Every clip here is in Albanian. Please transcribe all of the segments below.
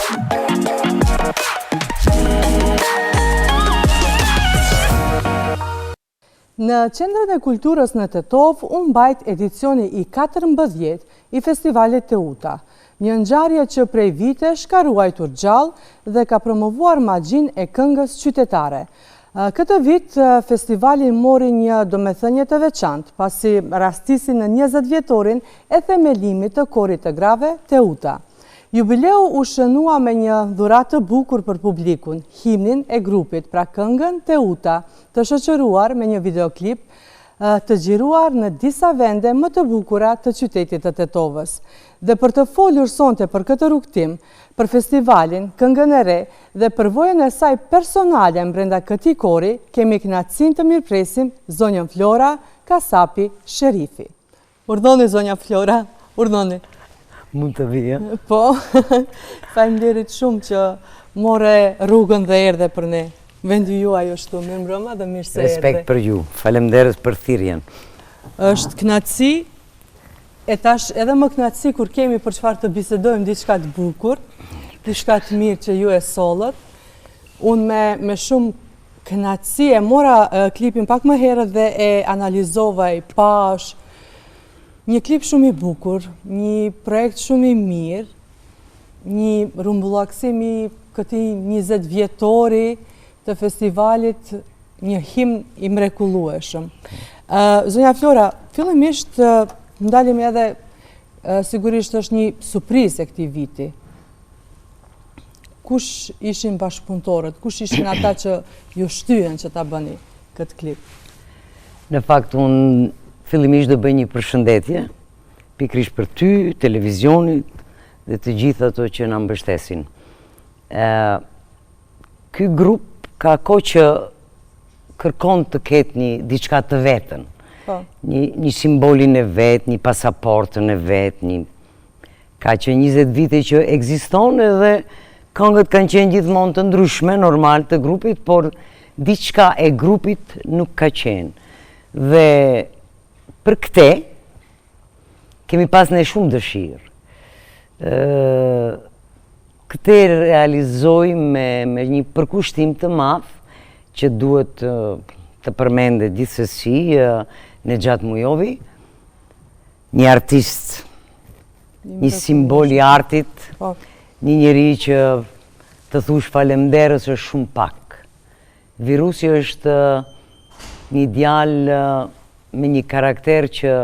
Në Qendrën e Kulturës në Tetovë u mbajt edicioni i 14 i Festivalit Teuta, një ngjarje që prej vitesh ka ruajtur gjallë dhe ka promovuar magjinë e këngës qytetare. Këtë vit, festivali mori një domethënie të veçantë, pasi rastisi në 20 vjetorin e themelimit të korit të grave Teuta. Jubileu u shënua me një dhuratë të bukur për publikun, himnin e grupit, pra këngën Teuta, të shoqëruar me një videoklip të xhiruar në disa vende më të bukura të qytetit të Tetovës. Dhe për të folur sonte për këtë rrugëtim, për festivalin, këngën e re dhe përvojën e saj personale brenda këtij kori, kemi kënaqësinë të mirëpresim zonjën Flora Kasapi Sherifi. Urdhoni, zonja Flora, urdhoni. Mund të vij? Po, faleminderit shumë që more rrugën dhe erdhe për ne. Vendi juaj është këtu, mirëmbrëma dhe mirë se erdhe. Respekt për ju, faleminderit për thirrjen. Është kënaqësi, e tash edhe më kënaqësi kur kemi për çfarë të bisedojmë diçka të bukur, diçka të mirë që ju e sollët. Unë me, me shumë Kënaqësi, e mora klipin pak më herët dhe e analizova e pashë. Një klip shumë i bukur, një projekt shumë i mirë, një rrumbullaksim i këtij 20 vjetori të festivalit, një himn i mrekullueshëm. Zonja Flora, fillimisht ndalemi edhe sigurisht është një surprizë e këtij viti. Kush ishin bashkëpunëtorët, kush ishin ata që ju shtyen që ta bëni këtë klip? Në fakt, unë fillimisht do bëj një përshëndetje, pikërisht për ty, televizionit dhe të gjithë ato që na mbështesin. Ky grup ka kohë që kërkon të ketë një diçka të vetën. Po. Një, një simbolin e vet, një pasaportën e vet, një Ka që 20 vite që ekziston edhe këngët kanë qenë gjithmonë të ndryshme, normal të grupit, por diçka e grupit nuk ka qenë. Dhe për këte, kemi pas ne shumë dëshirë. Këte realizoi me, me një përkushtim të madh që duhet të përmendet gjithsesi Nexhat Mujovi, një artist, një simbol i artit, po. një njeri që të thush falemnderës është shumë pak. Virusi është një djalë me një karakter që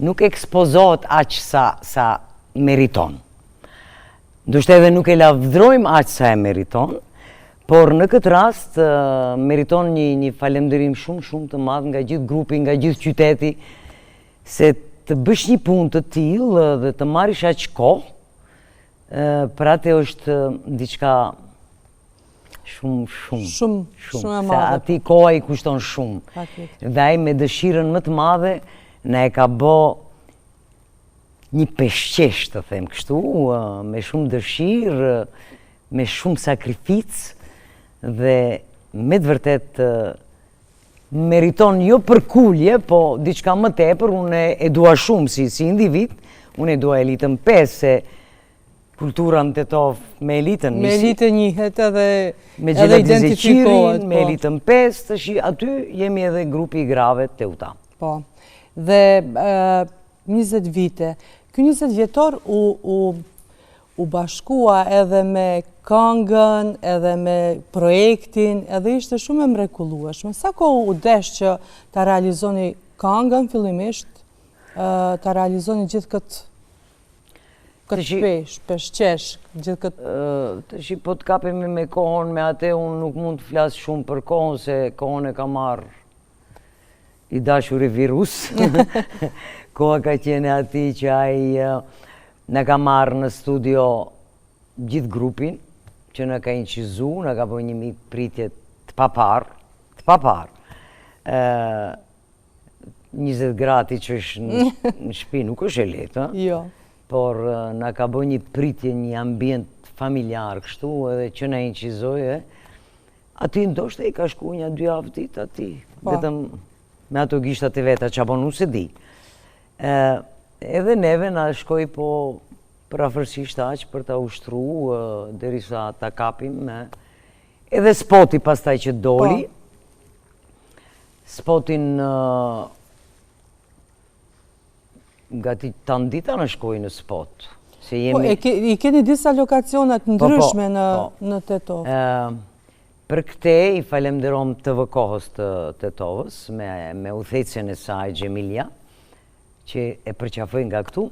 nuk ekspozohet aq sa, sa meriton. Ndoshta edhe nuk e lavdrojmë aq sa e meriton, por në këtë rast meriton një, një falemnderim shumë shumë të madh nga gjithë grupi, nga gjithë qyteti, se të bësh një punë të tillë dhe të marrish aq kohë, për atë është diçka shumë, shumë, shumë, shumë e madhe. Se atij koha i kushton shumë. Dhe ai me dëshirën më të madhe na e ka bo një peshqesh të them kështu, me shumë dëshirë, me shumë sakrificë dhe me të vërtetë meriton jo përkulje, po diçka më tepër, unë e dua shumë si, si individ, unë e dua Elitën 5, se kultura në Tetovë me Elitën. Me Elitën njihet edhe, me edhe identifikohet. Me po. Elitën 5, tash aty jemi edhe grupi i grave Teuta. Po, dhe 20 vite. Ky 20 vjetor u, u, u bashkua edhe me këngën, edhe me projektin, edhe ishte shumë e mrekullueshme. Sa kohë u desh që ta realizoni këngën fillimisht, ta realizoni gjithë këtë këtë pesh, peshqesh, gjithë këtë... Tashi po të kapemi me kohën, me ate, unë nuk mund të flas shumë për kohën, se kohën e ka marrë i dashuri Virus. Koha ka qenë e atij që ai na ka marrë në studio gjithë grupin, që na ka incizu, na ka bërë një mikpritje të paparë, të paparë. 20 gra t'i çosh në, në shpi, nuk është e lehtë, Jo. Por na ka bërë një pritje, një ambient familjar kështu, edhe që na incizoi, e, Atij ndoshta i ka shku nja dy javë ditë atij, po. vetëm me ato gishtat e veta, ça bon unë s'e di. Edhe neve na shkoi po Përafërsisht aq për ta ushtru derisa ta kapim me edhe spoti pastaj që doli. Po. Spotin gati tanë dita na shkoi në spot. Se po, jemi... Po, i keni disa lokacione të po, po, ndryshme në, po. në Tetovë. Për këte i falemderom TV Kohës të Tetovës, me, me udhëheqësen e saj, Xhemilja, që e përqafoj nga këtu,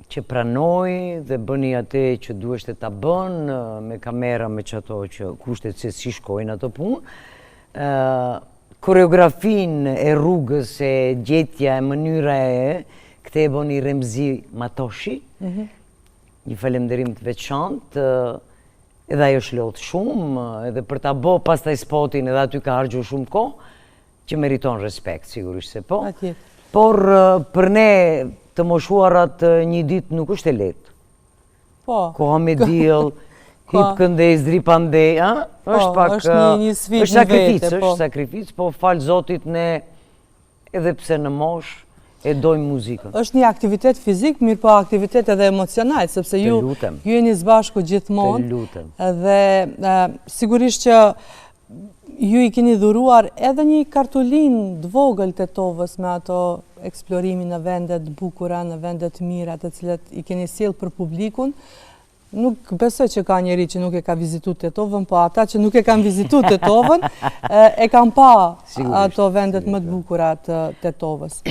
që pranoi dhe bëni atë që duheshte ta bën, me kamera, me qato që kushtet se si shkojnë ato punë, koreografinë e rrugës, e gjetja, e mënyra e, këte e bëni Remzi Matoshi, mhm. një falemderim të veçantë, edhe ajo është lodhë shumë, edhe për ta bo pastaj spotin, edhe aty ka harxhu shumë kohë, që meriton respekt, sigurisht se po. Por për ne të moshuarat një ditë nuk është e lehtë. Po. Koha me diell, hip këndej, zdrip andej, a? Po, është pak është një një sfidë është sakrificë, po. është sakrificë, po falë Zotit ne edhe pse në moshë e dojmë muzikën. Është një aktivitet fizik, mirëpo aktivitet edhe emocional, sepse ju ju jeni së bashku gjithmonë. Të lutem. Dhe sigurisht që Ju i keni dhuruar edhe një kartolinë të vogël Tetovës me ato eksplorimi në vende të bukura, në vende të mira, të cilat i keni sjellë për publikun. Nuk besoj që ka njeri që nuk e ka vizitu Tetovën, po ata që nuk e kanë vizitu Tetovën, e kanë pa ato vendet më të bukura të Tetovës.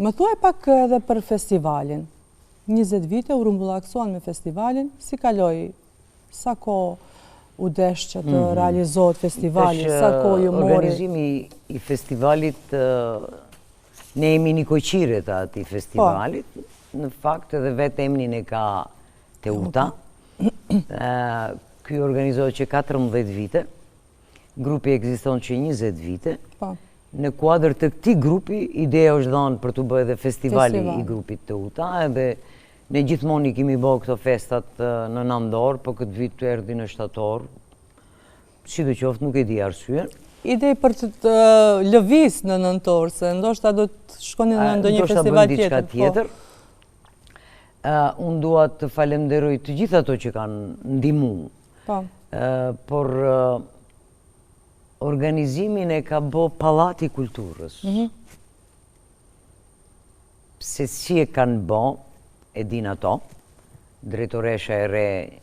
Më thuaj pak edhe për festivalin. 20 vite u rrumbullaksuan me festivalin, si kaloi Sa kohë u desh që të mhm. realizohet festivali, sa kohë ju mori? Organizimi i festivalit, ne jemi nikoqire të atij festivalit, po. në fakt edhe vetë emnin e ka Teuta. Ky organizohet që 14 vite, grupi ekziston që 20 vite. Po. Në kuadër të këtij grupi, ideja është dhanë për t'u bë edhe festivali i grupit Teuta, edhe Ne gjithmonë i kemi bo këto festat në nandor, po këtë vit erdhi në shtator. Sidoqoftë, nuk e di arsyen. Ide për të lëviz në nëntor, se ndoshta do të shkoni në ndonjë festival tjetër. Ndoshta bëjmë diçka po. tjetër. Unë dua të falemderoj të gjithë ato që kanë ndihmu. Po. Por organizimin e ka bo Pallati i Kulturës. Mhm. Se si e kanë bo, e din ato, drejtoresha e re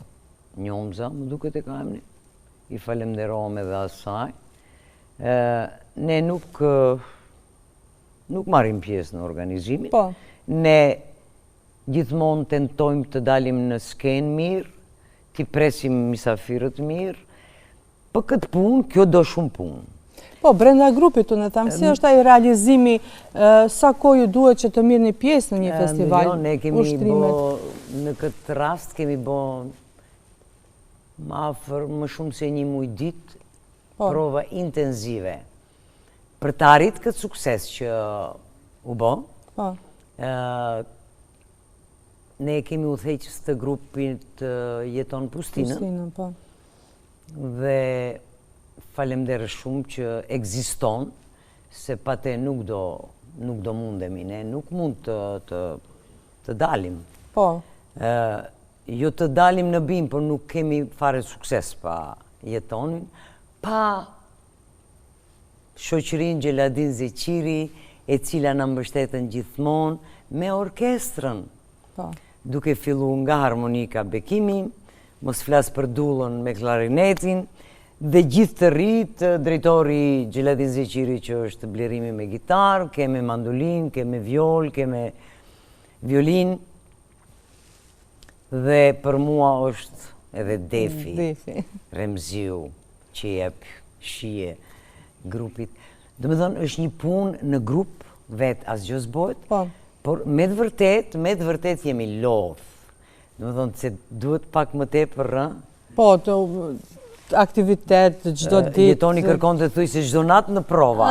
Njomza, më duket e ka emnin, i falemderohem edhe asaj. Ne nuk, nuk marrim pjesë në organizimin. Po. Ne gjithmonë tentojmë të dalim në skenë mirë, t'i presim misafirët mirë, Për këtë punë, kjo do shumë punë. Po, brenda grupit, unë e them, si është ai realizimi, sa kohë ju duhet që të mirrni pjesë në një festival, jo, ne kemi bo, në këtë rast kemi bo më afër më shumë se një muj ditë, po. prova intenzive. Për të arrit këtë sukses që u bo, po. ne kemi udhëheqës të grupit Jeton Pustinën. Pustinën, po. Dhe falemnderit shumë që ekziston, se pa te nuk do, nuk do mundemi, ne nuk mund të, të, të dalim. Po. Ë, jo të dalim në bimë, por nuk kemi fare sukses pa Jetonin, pa shoqërinë Xheladin Zeqiri, e cila na mbështetën gjithmonë me orkestrën. Po. Duke fillu nga harmonika Bekimi, mos flas për Dullën me klarinetin, dhe gjithë të rinjtë, drejtori Xheladin Zeqiri që është Blerimi me gitarë, keme mandolinë, keme violë, keme violinë, dhe për mua është edhe Defi, Defi. Remziu, që i jep shije grupit. Domethënë, është një punë në grup, vetë asgjë s'bohet, po. por me të vërtetë, me të vërtetë jemi lodhë. Domethënë, se duhet pak më tepër, ë? Po, të aktivitet, çdo ditë. Jetoni kërkon të thuj se çdo natë në prova.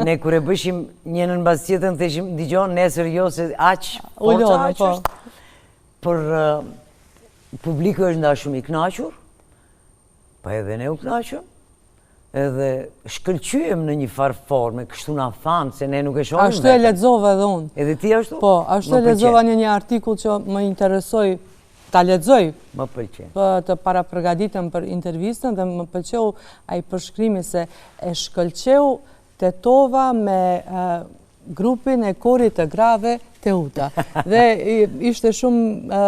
Ne kur e bëshim njënën mbas tjetrën, theshim, dëgjo, nesër jo, se aq, forca aq po. është. Por publiku është nda shumë i knaqur, Po edhe ne u knaqëm. Edhe shkëlqyem në një farë forme, kështu na thanë, se ne nuk e shohim Ashtu e lexova edhe unë. Edhe ti ashtu? Po, ashtu e lexova në një artikull që më interesoi ta lexoj. Më pëlqen. Po, të parapërgatitem për intervistën dhe më pëlqeu ai përshkrimi se e shkëlqeu Tetova me grupin e korit të grave Teuta. Dhe ishte shumë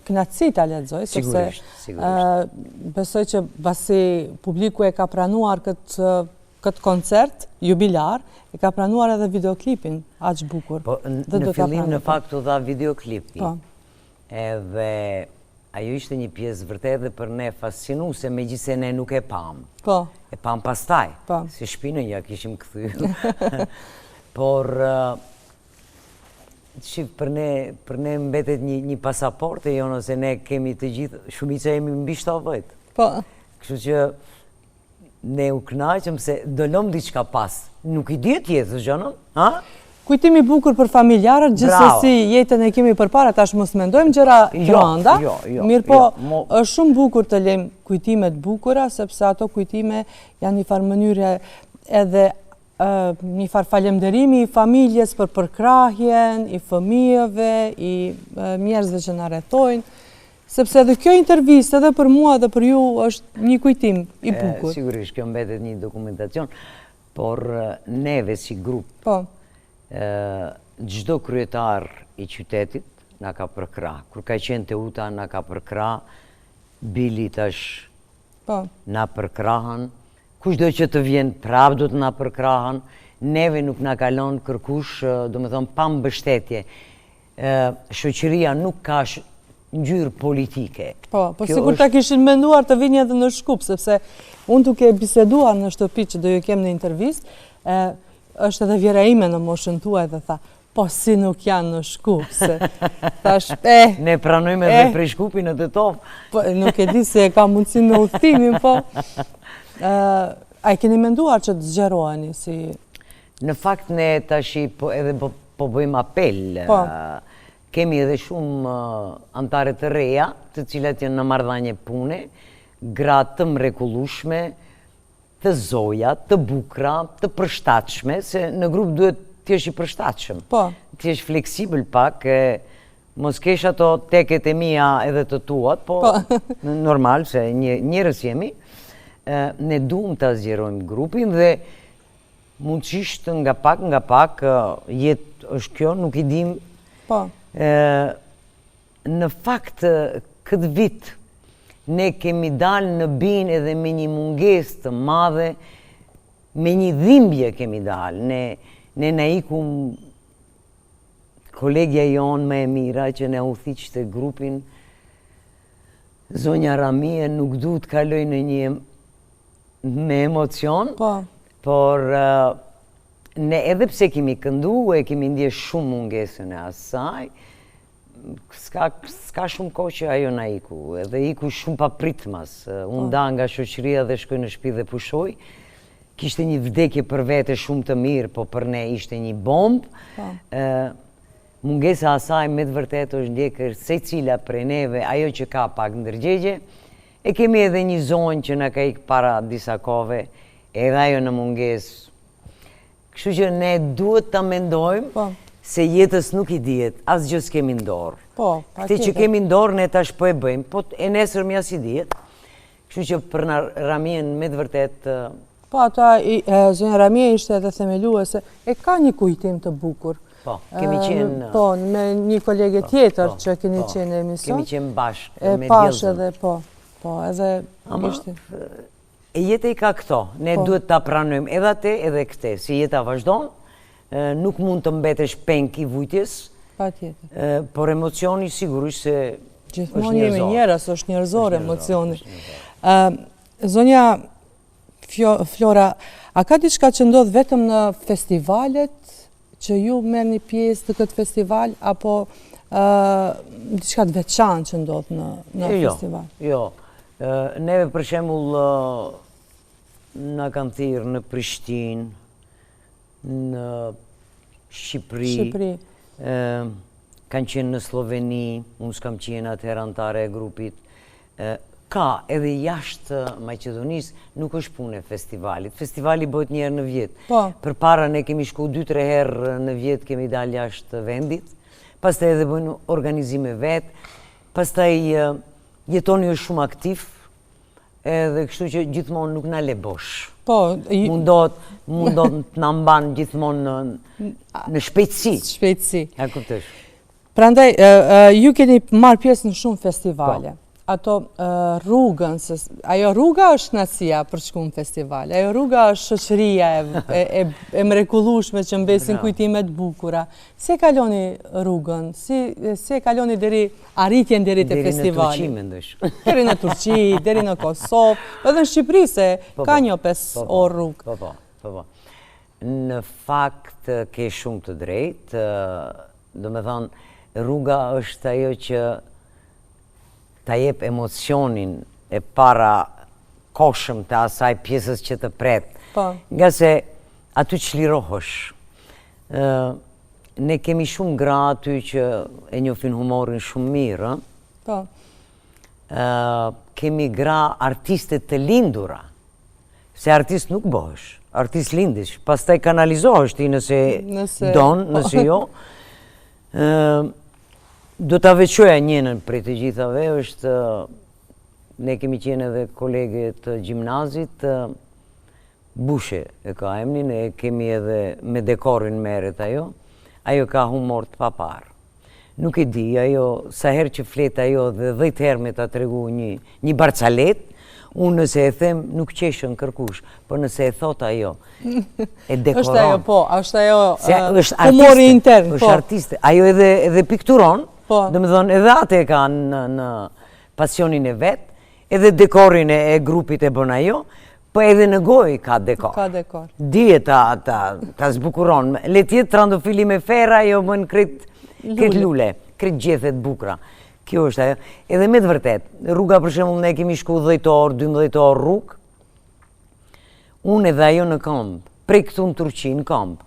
kënaqësi ta lexoj, sepse besoj që pasi publiku e ka pranuar këtë këtë koncert jubilar, e ka pranuar edhe videoklipin, aq bukur. Po, në fillim në fakt u dha videoklipi. Po. Edhe ajo ishte një pjesë vërtet dhe për ne fascinuese, megjithëse ne nuk e pamë. Po. E pamë pastaj, po. si shpinën ia kishim kthy. Por, shif, për ne, për ne mbetet një, një pasaportë e jona, se ne kemi të gjithë, shumica jemi mbi 70. Po. Kështu që, Ne u kënaqëm se do lëmë diçka pas. Nuk i dihet jetës, gjënëm, ha? Kujtim i bukur për familjarët, gjithsesi jetën e kemi përpara, tash mos mendojmë gjëra të jo, rënda. Jo, jo, mirëpo, jo, është shumë bukur të lëmë kujtime të bukura, sepse ato kujtime janë një farë mënyre edhe një farë falemnderimi i familjes për përkrahjen, i fëmijëve, i njerëzve që na rrethojnë. Sepse edhe kjo intervistë edhe për mua dhe për ju është një kujtim i bukur. Sigurisht, kjo mbetet një dokumentacion, por neve si grup, po. çdo kryetar i qytetit na ka përkrah. Kur ka qenë Teuta na ka përkrah, Bili tash po. na përkrahën, kushdo që të vjen prapë do të na përkrahën, neve nuk na ka lon kërkush, domethënë, pa mbështetje. Shoqëria nuk ka ngjyrë politike. Po, po sikur ta kishin menduar të vini edhe në Shkup, sepse unë duke biseduar në shtëpi që do ju kem në intervistë, është edhe vjehrra ime në moshën tuaj dhe tha, po si nuk janë në Shkup, se thash, eh. Ne pranojmë edhe prej Shkupi në Tetovë. Po, nuk e di se e ka mundësi me udhëtimin, po. A e keni menduar që të zgjeroheni si... Në fakt ne tashi po edhe po, po bëjmë apel. Po. Kemi edhe shumë anëtare të reja, të cilat janë në marrëdhënie pune, gra të mrekullueshme, të zoja, të bukura, të përshtatshme, se në grup duhet të jesh i përshtatshëm. Po. Të jesh fleksibël pak, e, mos kesh ato teket e mia edhe të tuat, po, po. normal se një, njerëz jemi. Ne duam ta zgjerojmë grupin dhe Mundësisht nga pak, nga pak, jetë është kjo, nuk i dim. Po. Në fakt, këtë vit, ne kemi dalë në binë edhe me një mungesë të madhe, me një dhimbje kemi dalë. Ne, ne na iku kolegja jonë më e mira që na udhëhiqte grupin, zonja Ramie nuk du të kaloj në një me emocion, po. por ne edhe pse kemi këndu, e kemi ndje shumë mungesën e asaj, s'ka, s'ka shumë kohë që ajo na iku, edhe iku shumë papritmas, u po. nda nga shoqëria dhe shkoi në shtëpi dhe pushoi, kishte një vdekje për vete shumë të mirë, po për ne ishte një bombë, po. mungesa e asaj me të vërtetë është ndjekur secila prej neve, ajo që ka pak ndërgjegje, E kemi edhe një zonjë që na ka ikë para disa kohëve, edhe ajo në mungesë. Kështu që ne duhet ta mendojmë po. se jetës nuk i dihet, asgjë s'kemi në dorë. Po, Këtë që kemi në dorë ne tash po e bëjmë, po e nesërmja s'i dihet. Kështu që për na Ramien me të vërtetë Po, ata, zonja Ramie ishte edhe themeluese, e ka një kujtim të bukur. Po, kemi qenë... Po, me një kolege po, tjetër po, që keni po, qenë në emision. Kemi qenë bashkë, me Djelzën. E pash edhe, po, po, edhe ishte. E jeta i ka këto, ne duhet ta pranojmë edhe atë edhe këte, si jeta vazhdon, nuk mund të mbetesh peng i vujtjes, Patjetër. Por emocioni sigurisht se Gjithmonë jemi njerëz, është njerëzor emocioni. Zonja Flora, a ka diçka që ndodh vetëm në festivalet që ju merrni pjesë të këtë festival, apo diçka të veçantë që ndodh në, në jo, festival? Jo, neve për shembull na kanë thirrë në Prishtinë, në Shqipëri, Shqipëri. kanë qenë në Sloveni, unë s'kam qenë atëherë anëtare e grupit. Ka edhe jashtë Maqedonisë, nuk është punë e festivalit. Festivali bëhet një herë në vjet. Po. Përpara ne kemi shku 2-3 herë në vjet kemi dalë jashtë vendit. Pastaj edhe bëjnë organizime vetë. Pastaj Jetoni është shumë aktiv, edhe kështu që gjithmonë nuk na le bosh. Po, mundohet, mundohet të na mban gjithmonë në në shpejtësi. Shpejtësi. E kuptosh. Prandaj ju keni marrë pjesë në shumë festivale. Po. Ato rrugën, se ajo rruga është kënaqësia për të shku në festival. Ajo rruga është shoqëria e, e, e, e mrekullueshme që mbesin kujtime të bukura. Si e kaloni rrugën? Si si e kaloni deri arritjen deri te festivali? Deri në Turqi mendosh. Deri në Turqi, deri në Kosovë, edhe në Shqipëri se po, ka po. një 5 po, orë rrugë. Po, po, po, po. Në fakt ke shumë të drejtë, domethënë, rruga është ajo që ta jep emocionin e parakohshëm të asaj pjesës që të pret. Po. Ngase aty çlirohesh. Ne kemi shumë gra aty që e njofin humorin shumë mirë, ë? Po. Kemi gra artiste të lindura. Se artist nuk bëhesh, artist lindesh, pastaj kanalizohesh ti nëse, nëse don, po. nëse jo. Do ta veçoja njënën prej të gjithave, është ne kemi qenë edhe kolege të gjimnazit, Bushe e ka emnin, e kemi edhe me dekorin merret ajo, ajo ka humor të paparë. Nuk e di, ajo, sa herë që flet ajo dhe 10 herë me ta tregu një, një barcaletë, unë nëse e them nuk qeshën kërkush, por nëse e thot ajo, e dekoron. është ajo, po, është ajo Se, është humori intern, po. Është artiste, ajo edhe, edhe pikturon, po. domethënë edhe atë e ka në, në pasionin e vet, edhe dekorin e, e grupit e bën ajo, Po edhe në gojë ka dekor. Ka dekor. Dije ta, ta, ta zbukuron. Le të jetë trandofili me ferra, jo bën krejt, krejt lule, krejt gjethe të bukura. Kjo është ajo. Edhe me të vërtetë, rruga për shembull ne kemi shku 10 orë, 12 orë rrugë. Unë edhe ajo në këmbë, prej këtu në Turqi në këmbë.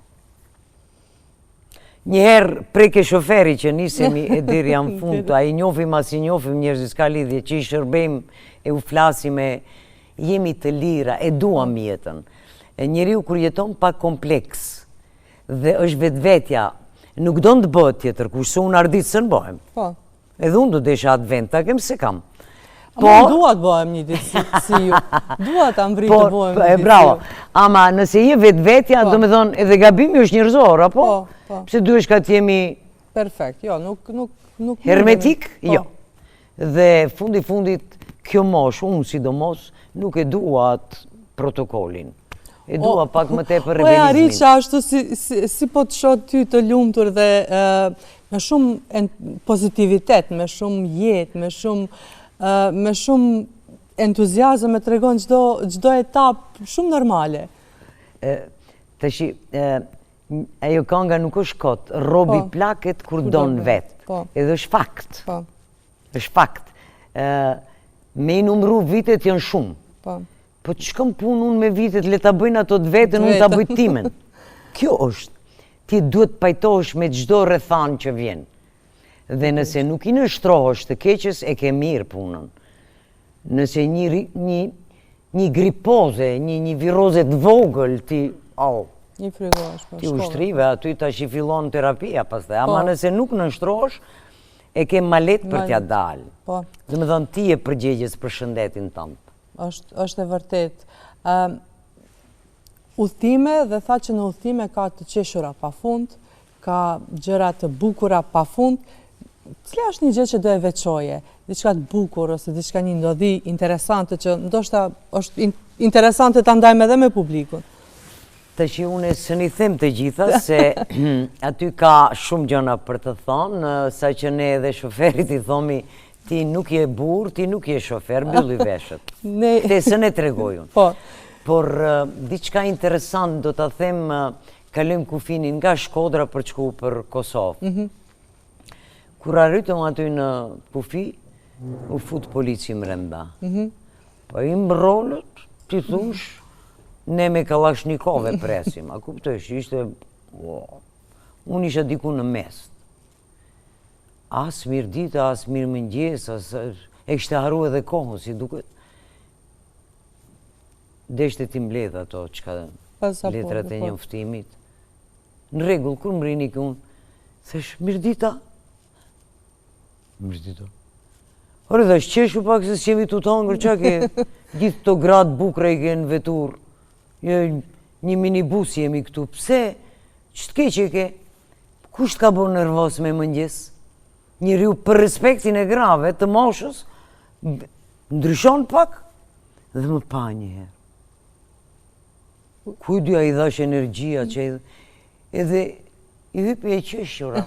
Një herë prej ke shoferi që nisemi e deri në fund, a i njofim a s'i njofim njerëzit s'ka lidhje, që i shërbejmë e u flasim e jemi të lira, e duam jetën. E njeriu kur jeton pa kompleks dhe është vetvetja, nuk don të bëhet tjetërkush, se unë Ardit s'un bëhem. Po. Edhe unë do desha atë vend ta kem, s'e kam. Po, Ama dua të bëhem një ditë si, si ju. Dua ta mbërrij të bëhem një ditë bravo. si ju. Ama nëse je vetvetja, po. domethënë, edhe gabimi është njerëzor, apo? Po, po. Pse duhesh ka të jemi... Perfekt, jo, nuk... nuk, nuk Hermetik? Po. Jo. Dhe fundi fundit, kjo moshë, unë sidomos, nuk e dua atë protokolin. E dua pak më tepër rebelizmin. Po e arrit që ashtu si, si, si po të shoh ty të lumtur dhe me shumë pozitivitet, me shumë jetë, me shumë, me shumë entuziazëm e tregon çdo, çdo etapë shumë normale. E, tashi, e, ajo kanga nuk është kot, robi po, plaket kur don vetë. Po. Edhe është fakt. Po. Është fakt. Ë me i numru vitet janë shumë. Po. Po ç'kam punë unë me vitet, le ta bëjnë ato të vetën, unë ta bëj timen. Kjo është. Ti duhet të pajtohesh me çdo rrethanë që vjen. Dhe nëse nuk i nënshtrohesh të keqes, e ke mirë punën. Nëse një, një, një gripoze, një, një viroze të vogël, ti, au, Një frigohesh, po, Ti u shtrive, aty tash i fillon terapia, pastaj. Ama po. nëse nuk nënshtrohesh, e ke ma lehtë për t'ia dalë. Po. Domethënë, ti je përgjegjës për shëndetin tënd. Është, është e vërtetë. Ëm udhëtime dhe tha që në udhëtime ka të qeshura pa fund, ka gjëra të bukura pa fund. Cila është një gjë që do e veçoje? Diçka të bukur ose diçka një ndodhi interesante që ndoshta është interesante ta ndajmë edhe me publikun. Tashi unë s'un i them të gjitha, se aty ka shumë gjëna për të thonë, sa që ne edhe shoferit i thomi, ti nuk je burrë, ti nuk je shofer, mbylli veshët. Ne... Te s'un e tregoj unë. Po. Por, diçka interesant, do ta them, kalojmë kufinin nga Shkodra për të shku për Kosovë. Mhm. Kur arritëm aty në kufi, u fut polici mrenda. Mhm. Po i mrrolët, ti thush, ne me kallashnikove presim, a kuptosh, ishte, unë isha diku në mes. As mirëdita, as mirëmëngjes, as... E kishte harru edhe kohën, si duket. Deshte t'i mbledh ato, çka letrat e po. njoftimit. Në rregull, kur mrrini ke unë, thash, mirëdita. Mirëdita. Ore, thash, qeshu pak se s'jemi tu të hangër, ça ke? Gjithë këto gra të bukra i ke në veturë. Një, një minibus jemi këtu. Pse? Ç'të keqe ke? Kush të ka bo nervoz me mëngjes? Njeriu për respektin e grave të moshës, ndryshon pak dhe më pa njëherë. Ku di a i dhash energjia që edhe i hypi e qeshura.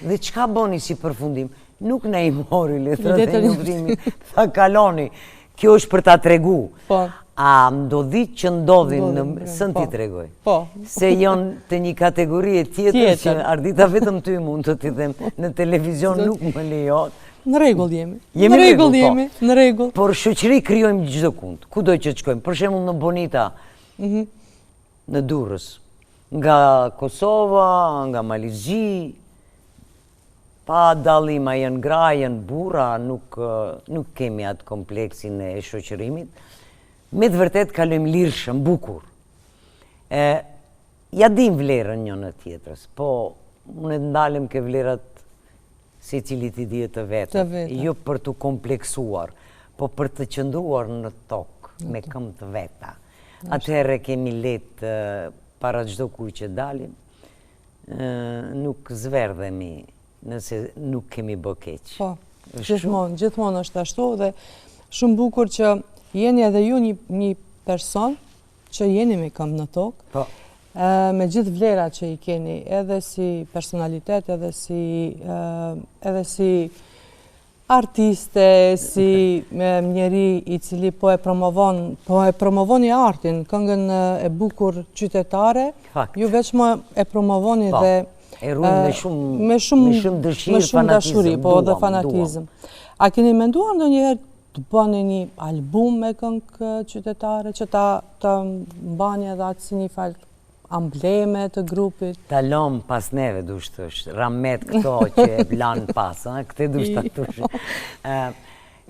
Dhe çka boni si përfundim? Nuk na i mori letrat e njoftimit. Tha kaloni, kjo është për ta tregu. Po. A ndodhitë që ndodhin në s'un t'i po. tregoj. Po. Se janë të një kategorie tjetër që Ardita vetëm ty mund të t'i them në televizion nuk më lejohet. Në rregull jemi. Në rregull po. jemi, në rregull. Por shoqëri krijojmë çdokund, kudo që të shkojmë. Për shembull në Bonita, mhm. në Durrës, nga Kosova, nga Mali i Zi, pa dallim a janë gra, janë burra, nuk, nuk kemi atë kompleksin e shoqërimit. Me të vërtetë kalojmë lirshëm, bukur. E, ia dim vlerën njëna tjetrës, po unë e ndalem ke vlerat secili t'i dijë të vetat, jo për t'u kompleksuar, po për të qëndruar në tokë, me këmbë të veta. Atëherë kemi lehtë para çdokujt që dalim, nuk zverdhemi nëse nuk kemi bë keq. Po, gjithmonë, gjithmonë është ashtu dhe shumë bukur që jeni edhe ju një, një person që jeni me këmbë në tokë, po. me gjithë vlerat që i keni, edhe si personalitet, edhe si, edhe si artiste, si njeri i cili po e promovon, po e promovoni artin, këngën e bukur qytetare, ju veç më e promovoni po, dhe e ruajmë me shumë me shumë me shumë dëshirë, me shumë dashuri, po dhe fanatizëm. A keni menduar ndonjëherë të bëni një album me këngë qytetare që ta ta mbani edhe atë si një farë ambleme të grupit. Ta lëmë pas neve, dush të thush, ramet këto që e lanë pas, a? Këtë dush të thush.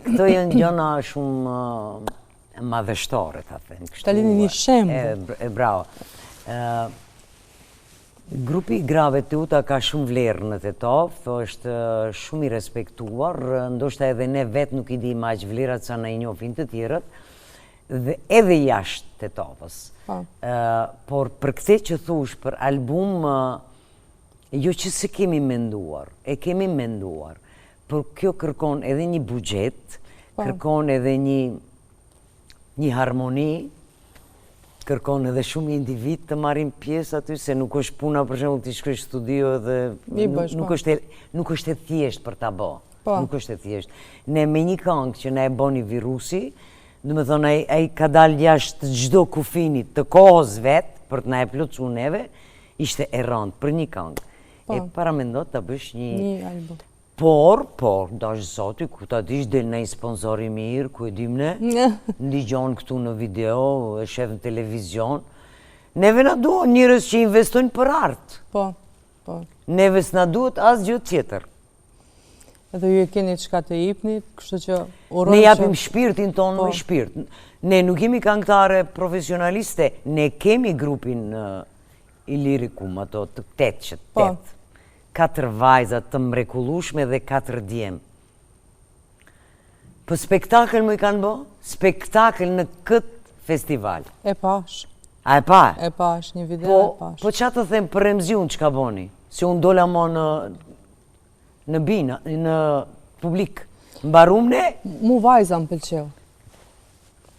Këto janë gjëna shumë madhështore, ta them. Ta lini një shembull. E, bravo. Grupi i grave Teuta ka shumë vlerë në Tetovë, është shumë i respektuar, ndoshta edhe ne vetë nuk i dimë aq vlerat sa na i njohin të tjerët, dhe edhe jashtë Tetovës. Po. Por për këtë që thush, për album, jo që s'e kemi menduar, e kemi menduar, por kjo kërkon edhe një buxhet, po. kërkon edhe një, një harmoni, kërkon edhe shumë individë të marrin pjesë aty, se nuk është puna për shembull ti shkojsh studio edhe nuk, nuk, po. është e, nuk është e thjeshtë për ta bo. Po. Nuk është e thjeshtë. Ne me një këngë që na e boni virusi, domethënë ai ai ka dalë jashtë çdo kufini të kohës vet për të na e plotësu neve, ishte e rëndë për një këngë. Po. E paramendo ta bësh një një album. Por, por, dashtë Zoti, ku ta dish, del naj sponsor i mirë, ku e dim ne, ndigjon këtu në video, e shef në televizion. Neve na duhen njerëz që investojnë për art. Po, po. Neve s'na duhet asgjë tjetër. Edhe ju e keni çka të jipni, kështu që uroj Ne japim shpirtin tonë me po. shpirt. Ne nuk jemi këngëtare profesionaliste, ne kemi grupin Ilirikum, ato të tetë që po. tetë. Katër vajza të mrekullueshme dhe katër djem. Po spektakël më i kanë bo? Spektakël në këtë festival. E pash. A e pa? E pash, një video po, e pash. Po ça të them për Remziun çka boni? Se unë dola mo në në binë, në publik. Mbarum ne? Mu vajza më pëlqeu.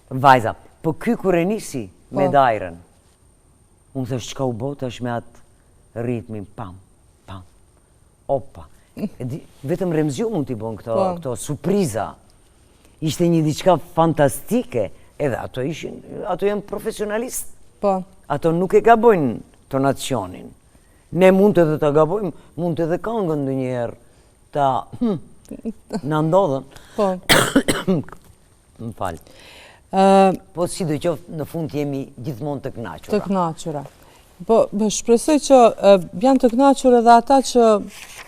Vajza. Po ky kur e nisi me po. dajrën. Unë thash çka u bo tash me atë ritmin, pam, pam, opa. E di, vetëm Remziu mund t'i bon këto, po. këto surpriza. Ishte një diçka fantastike, edhe ato ishin, ato janë profesionalistë. Po. Ato nuk e gabojnë tonacionin. Ne mund edhe ta gabojmë, mund edhe këngën ndonjëherë ta hm, na ndodhën. Po. Më fal. Po sido qoftë në fund jemi gjithmonë të kënaqura. Të kënaqura. Po, shpresoj që janë të kënaqur edhe ata që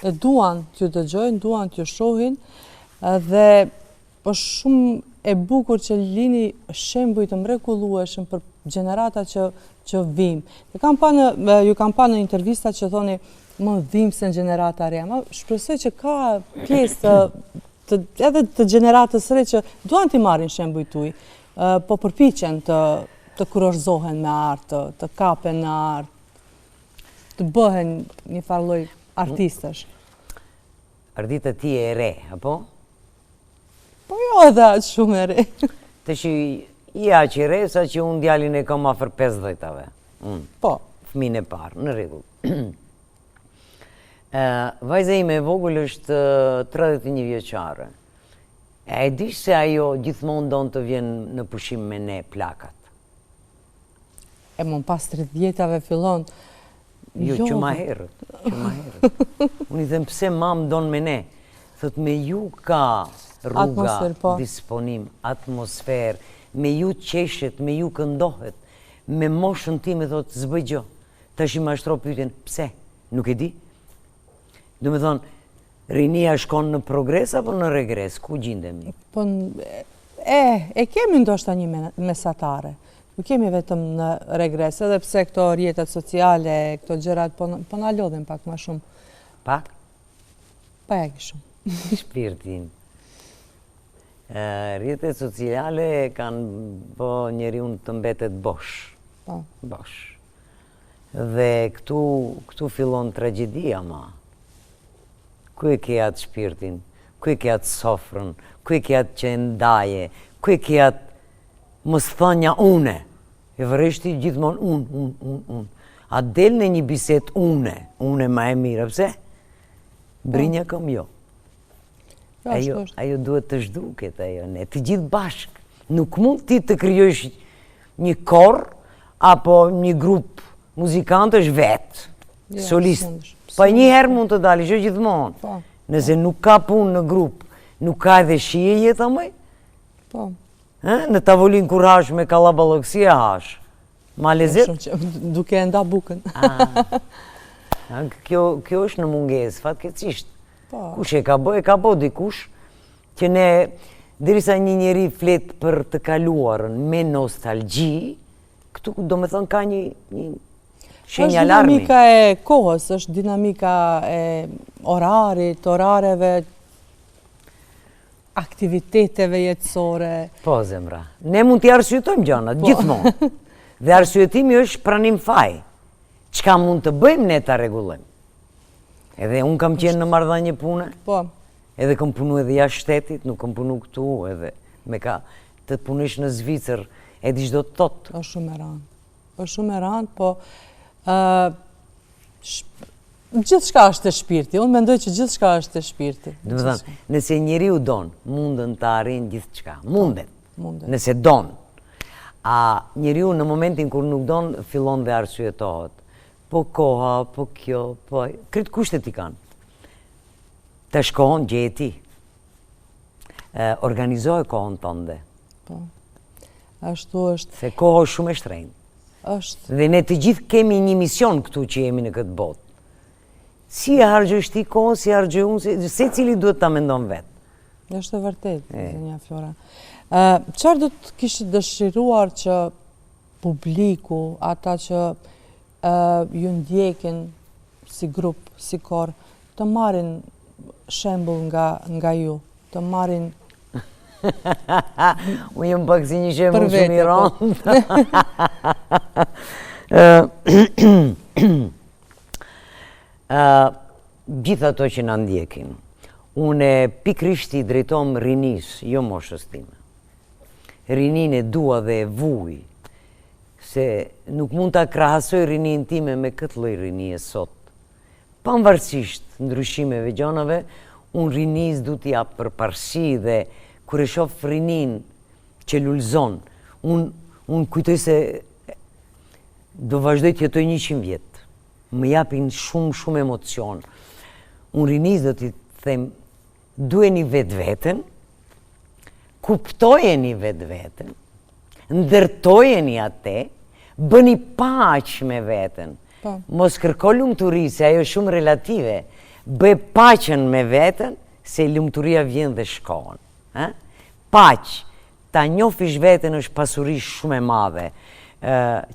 e duan t'ju dëgjojnë, duan t'ju shohin dhe. Po shumë e bukur që lini shembuj të mrekullueshëm për gjenerata që që vijnë. Ju kam pa në ju kam pa në intervista që thoni më dhimbsen gjenerata e re, ma shpresoj që ka pjesë të, të edhe të gjeneratës së re që duan t'i marrin shembujt tuaj, po përpiqen të të kurorëzohen me art, të, të kapen në art, të bëhen një farë lloj artistësh. Ardita ti je e re, apo? Po jo edhe aq shumë e re. Tashi je aq e re, sa që unë djalin e kam afër 50-ave. Unë. Po. Fëmin e parë, në rregull. Vajza ime e vogël është 31 vjeçare. E di se ajo gjithmonë don të vjen në pushim me ne plakat. E mo pas 30-ave fillon. Jo, jo, që ma herët, që ma herët. Unë i them pse mam don me ne. Thot me ju ka rruga, po. disponim, atmosferë, me ju qeshet, me ju këndohet, me moshën time, thot, s'bëj gjë. Tashi ma shtro pyetjen, pse? Nuk e di. Domethonë, Rinia shkon në progres apo në regres? Ku gjindemi? Po, e, e kemi ndoshta një mesatare. Nuk kemi vetëm në regres, edhe pse këto rrjetet sociale, këto gjërat, po, po na lodhin pak ma shumë. Pak? Pak shumë. Shpirtin. Rrjetet sociale kanë bo njeriun të mbetet bosh. Po. Bosh. Dhe këtu, këtu fillon tragjedia ma. Ku e ke atë shpirtin? Ku e ke atë sofrën? Ku e ke atë që e ndaje? Ku e ke atë mos thënia une? E vëren ti gjithmonë unë, unë, unë, unë. A del në një bisedë une, une ma e mira, pse? Brinja kam jo. Jo, ajo, ajo duhet të zhduket, ajo ne, të gjithë bashkë. Nuk mund ti të krijosh një kor, apo një grup muzikantësh vetë, jo, solist. Pa një herë mund të dali, jo gjithmonë. Po. Nëse nuk ka punë në grup, nuk ka edhe shije jeta më? Po. Në tavolinë kur hash me kallaballëk, si e hash? Ma lezet? Duke e nda bukën. Ah. Kjo, kjo është në mungesë, fatkeqësisht. Po. Kush e ka bo, e ka bo dikush, që ne, derisa një njeri flet për të kaluarën me nostalgji, këtu domethonë ka një, një shenjë alarmi. Është dinamika e kohës, është dinamika e orarit, orareve, aktiviteteve jetësore. Po, zemra. Ne mund t'i arsyetojmë gjanat, po. gjithmonë. Dhe arsyetimi është pranim faj. Çka mund të bëjmë ne ta rregullojmë? Edhe unë kam qenë në marrëdhënie pune. Po. Edhe kam punu edhe jashtë shtetit, nuk kam punu këtu, edhe me ka të punosh në Zvicër, e di ç'do të thotë. Është shumë e randë. Është shumë e randë, po gjithçka është te shpirti. Unë mendoj që gjithçka është te shpirti. Domethanë, nëse njeriu don, mundën të arrin gjithçka. Mundet. Mundet. Nëse don. A njeriu në momentin kur nuk don, fillon dhe arsyetohet. Po koha, po kjo, po... Krejt kushtet i kanë. Tash kohën gjeje ti. Organizoje kohën tënde. Po. Ashtu është. Se koha është shumë e shtrenjtë. Është. Dhe ne të gjithë kemi një mision këtu që jemi në këtë botë. Si e harxhon ti kohën, si e harxhoj unë, si, secili duhet ta mendon vetë. Është e vërtetë, zonja Flora. Çfarë do të kishit dëshiruar që publiku, ata që ju ndjekin si grup, si kor, të marrin shembull nga, nga ju, të marrin Unë jam pak si një shembull shumë i po. rëndë. Gjithë ato që na ndjekin, unë pikërisht i drejtohem rinisë, jo moshës time. Rininë e dua dhe e vuj, se nuk mund ta krahasoj rininë time me këtë lloj rinie sot. Pavarësisht ndryshimeve gjanave, unë rinisë du t'i jap përparësi dhe kur e shof rininë që lulëzon, unë unë kujtoj se do vazhdoj të jetoj 100 vjet. Më japin shumë shumë emocion. Unë rinisë do t'i them dueni vetveten, kuptojeni vetveten, ndërtojeni atë, bëni paqe me veten. Po. Mos kërko lumturi, se ajo është shumë relative. Bëj paqen me veten, se lumturia vjen dhe shkon. Ë? Paq, ta njofish veten është pasuri shumë e madhe.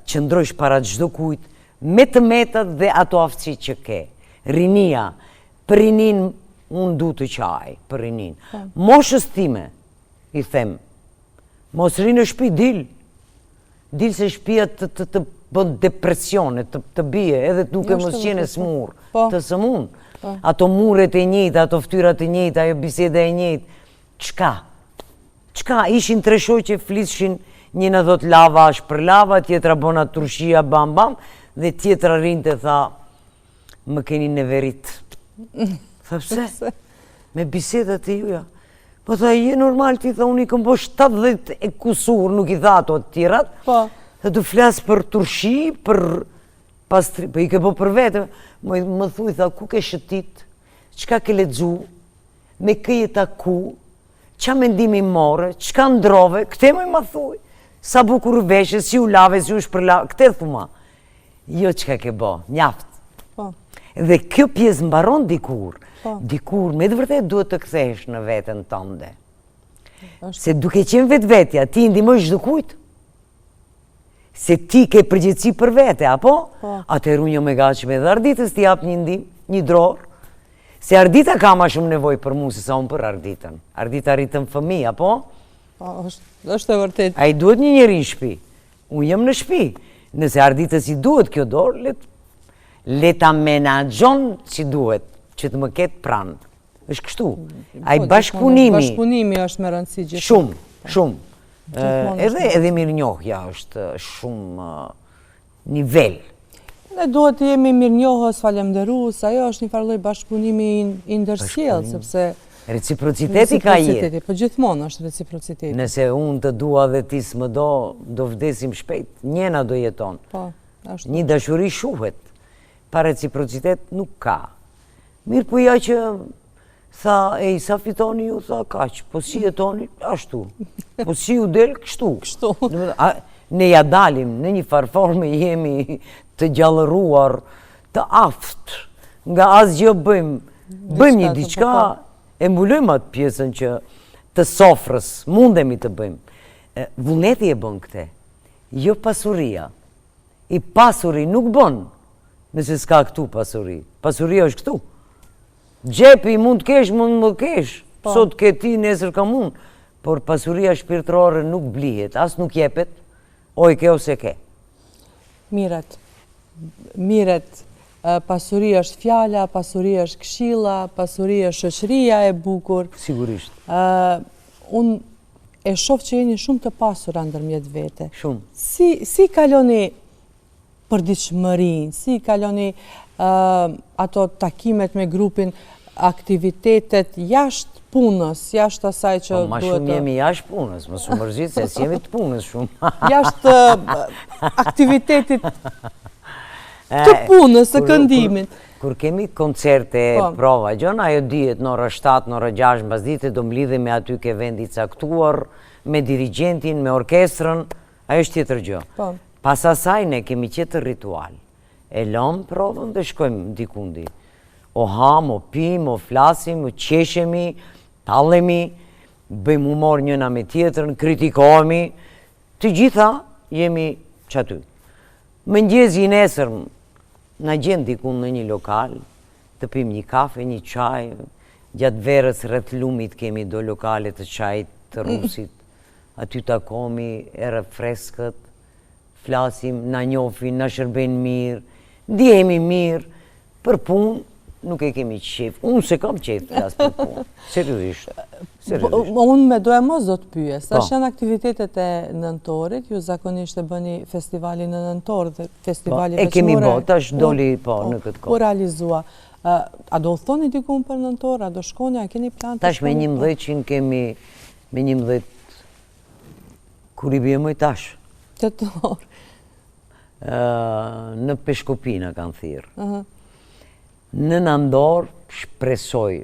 Qëndrojsh para çdokujt me të metat dhe ato aftësi që ke. Rinia, për rininë unë du të qaj, për rininë. Po. Moshës time, i them, mos rri në shpi, dil. Dil se shpia të, të, të bën depresione, të, të bie, edhe duke mos qenë e smurë, po. të sëmun. Po. Ato muret e njëjta, ato ftyrat e njëjta, ajo biseda e njëjtë, Çka? Çka? Ishin tre shoqe flishin, njëna thotë lava është përlava, tjetra bona turshia bam bam, dhe tjetra rrinte tha, më keni neverit. Tha pse? Me bisedat e juja. Po tha, je normal ti, tha, unë i kom bo 70 e kusur, nuk i tha ato të tjerat. Po. Tha, të flas për turshi, për pastri, po i ke bo për vete. Më, më thuj, tha, ku ke shëtit, çka ke lexu, Me kë je taku, ça mendimi more, çka ndrove, këte më ma thuj. Sa bukur u veshe, si u lave, si u shpërlave, këte thuma. Jo çka ke bo, mjaft. Po. Dhe kjo pjesë mbaron dikur. Po. Dikur, me të vërtetë duhet të kthehesh në veten tënde. Se duke qenë vetvetja, ti i ndihmon çdokujt. Se ti ke përgjegjësi për vete, apo? Po. Atëherë unë jam e gatshme edhe Arditës t'i jap një ndihmë, një drorë. Se Ardita ka ma shumë nevojë për mu se sa unë për Arditën. Ardita rritën fëmijë, apo? Po, është, është e vërtetë. A i duhet një njeri në shpi. Unë jam në shpi. Nëse Arditës i duhet kjo dorë, le, le ta menaxhon si duhet, që të më ketë pranë. është kështu. Po, Ai bashkëpunimi. Bashkëpunimi është me rëndësi gjithmonë. Shumë, shumë. Edhe edhe mirënjohja është shumë nivel. Ne duhet të jemi mirënjohës, falemnderues, ajo është një farë lloj bashkëpunimi i ndërsjellë, sepse Reciprociteti ka jetë. Po gjithmonë është reciprociteti. Nëse unë të dua dhe ti s'më do, do vdesim shpejt, njëna do jeton. Po, ashtu. Një dashuri shuhet, pa reciprocitet nuk ka. Mirë po ja që tha, ej, sa fitoni ju, tha, kaq, po si jetoni, ashtu, po si ju del, kështu. Kështu. Ne ja dalim, në një farë forme jemi të gjallëruar, të aftë, nga asgjë bëjmë, bëjmë një diçka, po, po. e mbulojmë atë pjesën që të sofrës, mundemi të bëjmë. Vullneti e bën këte, jo pasuria. I pasuri nuk bën, nëse s'ka këtu pasuri. Pasuria është këtu. Xhepi mund të kesh, mund mos kesh. Po. Sot ke ti, nesër kam unë. Por pasuria shpirtërore nuk blihet, as nuk jepet, o e ke o s'e ke. Miret. Miret. Pasuri është fjala, pasuri është këshilla, pasuri është shoqëria e bukur. Sigurisht. Unë e shoh që jeni shumë të pasura ndërmjet vete. Shumë. Si, si kaloni përditshmërinë, si kaloni ato takimet me grupin, aktivitetet jashtë punës, jashtë asaj që po, duhet të... Ma shumë jemi jashtë punës, mos u mërzit se s'jemi të punës shumë. Jashtë aktivitetit të punës, të këndimit. Kur kemi koncerte, po. prova, gjëna, ajo dihet në ora 7, në ora 6, mbasdite, do mblidhemi aty ke vendi i caktuar, me dirigjentin, me orkestrën, ajo është tjetër gjë. Po. Pas asaj ne kemi tjetër ritual. E lëmë provën dhe shkojmë dikundi. O hamë, o pimë, o flasim, o qeshemi, tallemi, bëjmë humor njëna me tjetrën, kritikohemi, të gjitha jemi qaty. Mëngjesi i nesërm, na gjen diku në një lokal, të pimë një kafe, një çaj, gjatë verës rreth lumit kemi do lokale të çajit të rusit, aty takohemi, erë e freskët, flasim, na njofin, na shërbejnë mirë, ndihemi mirë, Për punë nuk e kemi qejf. Unë s'e kam qejf të flas për punë. Seriozisht. Seriozisht. Po, unë me doemos do të pyes. Po. Tash janë aktivitetet e nëntorit, ju zakonisht e bëni festivalin në nëntor dhe festivali po, E kemi bo, tash doli po, në këtë kohë. U realizua. A do udhëtoni dikun për nëntor, a do shkoni, a keni plan të Tash me 11 kemi, me 11, kur i bie moj tash? Tetor. Në Peshkopi na kanë thirrë. Në nandor shpresoj,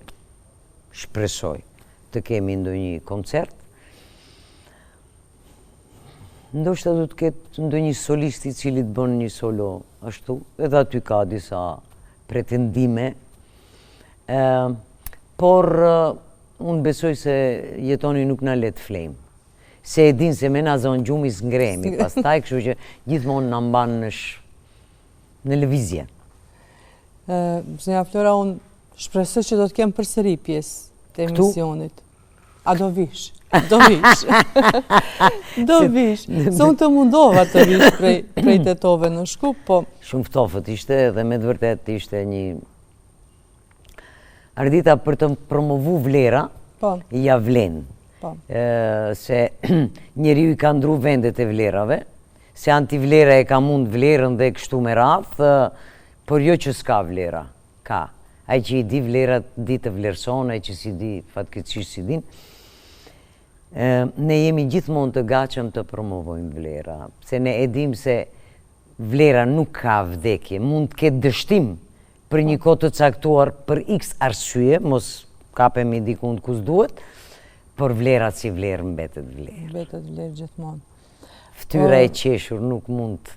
shpresoj të kemi ndonjë koncert. Ndoshta do të ketë ndonjë solist i cili të bën një solo ashtu, edhe aty ka disa pretendime. Por... Unë besoj se Jetoni nuk na le të flejmë. Se e din se me na zonë gjumi s'ngrehemi, pastaj, kështu që gjithmonë na mban në, sh... në lëvizje. Zonja Flora, unë shpresoj që do të kem përsëri pjesë të emisionit. A do vish? Do vish. Do vish. Se unë të mundova të vish prej, prej Tetove në Shkup, po... Shumë ftofët ishte dhe me të vërtet ishte një Ardita për të promovu vlera, po. ja vlen. Po. Se njeriu i ka ndru vendet e vlerave, se antivlera e ka mund vlerën dhe kështu me radhë, por jo që s'ka vlera, ka. Ai që i di vlerat, di të vlerëson, ai që s'i di, fatkeqësisht s'i din. Ne jemi gjithmonë të gatshëm të promovojmë vlera, se ne e dim se vlera nuk ka vdekje, mund të ketë dështim për një kohë të caktuar për X arsye, mos kapemi dikund ku s'duhet, por vlera si vlerë mbetet vlerë. Mbetet vlerë gjithmonë. Fytyra e qeshur nuk mund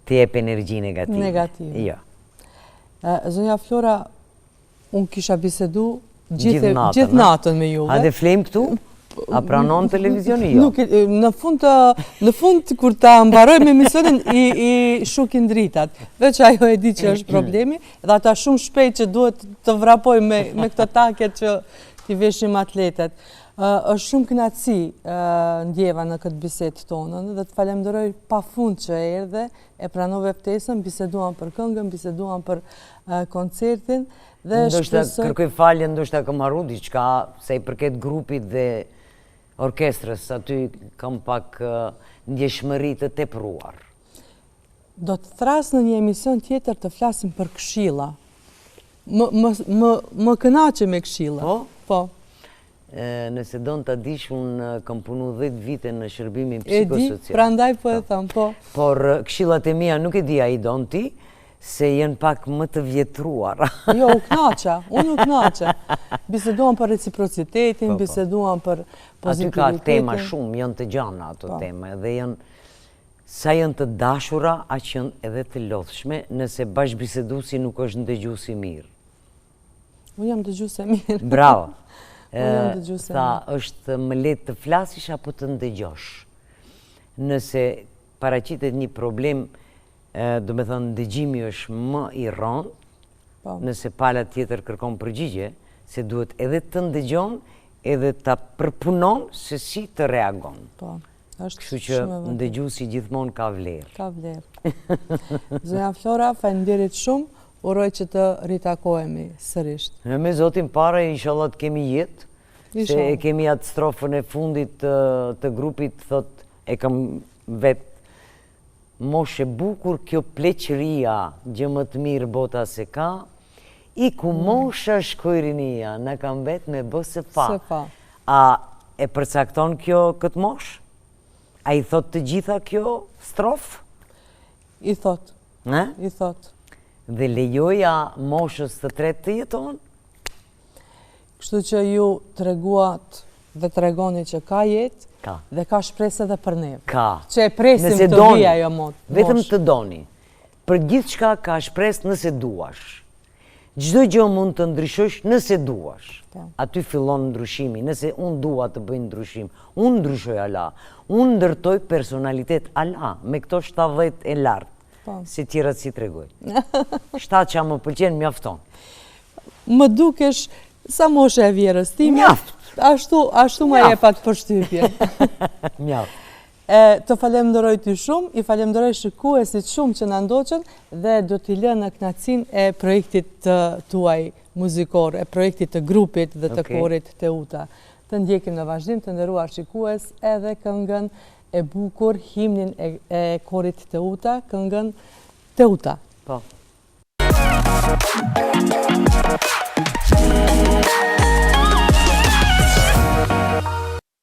të jep energji negative. Negative. Jo. Zonja Flora, Unë kisha bisedu gjithë gjithë natën me juve. A dhe flejmë këtu? A pranon televizioni? Jo. Nuk, në fund të, në fund kur ta mbarojmë emisionin i i shukin dritat. Veç ajo e di që është problemi dhe ata shumë shpejt që duhet të vrapojmë me me këto taket që t'i veshim atletet. Është shumë kënaqësi ndjeva në këtë bisedë tonën dhe të falemnderoj pa fund që erdhe E pranove ftesën, biseduam për këngën, biseduam për koncertin dhe shpresoj... Ndoshta kërkoj falje, ndoshta kam harru diçka, sa i përket grupit dhe orkestrës, aty kam pak ndjeshmëri të tepruar. Do të thërras në një emision tjetër të flasim për këshilla. Më, më, më, më kënaqe me këshilla. Po? Po. Nëse don ta dish, unë kam punu 10 vite në shërbimin psikosocial. E di, prandaj po e them, po. Por këshillat e mia nuk e di a i don ti, se janë pak më të vjetruara. Jo, u knaqa, unë u knaqa. Biseduam për reciprocitetin, po, po. biseduam për pozitivitetin. Aty ka tema shumë, janë të gjana ato po. tema, dhe janë sa janë të dashura, aq janë edhe të lodhshme, nëse bashkëbiseduesi nuk është ndëgjues i mirë. Unë jam dëgjuese e mirë. Bravo. Unë jam dëgjuese e mirë. Tha, është më lehtë të flasish apo të ndëgjosh. Nëse paraqitet një problem, domethënë ndëgjimi është më i rëndë, po. nëse pala tjetër kërkon përgjigje, se duhet edhe të ndëgjon, edhe ta përpunon se si të reagon. Po. Është Kështu që ndëgjuesi gjithmonë ka vlerë. Ka vlerë. Zonja Flora, faleminderit shumë, uroj që të ritakohemi sërisht. Ne me Zotin para, inshallah të kemi jetë, se e kemi atë strofën e fundit të, të grupit, thot, e kam vetë, moshë e bukur kjo pleqëria, gjë më të mirë bota s'e ka, iku mm. mosha shkoi rinia, na ka mbet me bë sefa. Sefa. A e përcakton kjo këtë moshë? A i thot të gjitha kjo strofë? I thot. Ne? I thot. Dhe lejoja moshës të tretë të jeton? Kështu që ju treguat dhe tregoni që ka jetë ka. dhe ka shpresë edhe për neve. Ka. Që e presim të vijë ajo moshë. Vetëm të doni. Për gjithçka ka shpresë nëse duash. Çdo gjë mund të ndryshosh nëse duash. Po. Aty fillon ndryshimi, nëse unë dua të bëj ndryshim, unë ndryshoj ala, unë ndërtoj personalitet ala, me këto 70 e lart, po. se tjerat s'i tregoj. 7 që më pëlqen, mjafton. Më dukesh sa mosha e vjehrrës time. Mjaft. Ashtu, ashtu ma jep atë përshtypje. Mjaft. E, të falemnderoj ty shumë, i falemnderoj shikuesit shumë që na ndoqën dhe do t'i lë në kënaqësinë e projektit të tuaj muzikor, e projektit të grupit dhe të korit Teuta. Të ndjekim në vazhdim të nderuar shikues edhe këngën e bukur, himnin e, e korit Teuta, këngën Teuta. Po.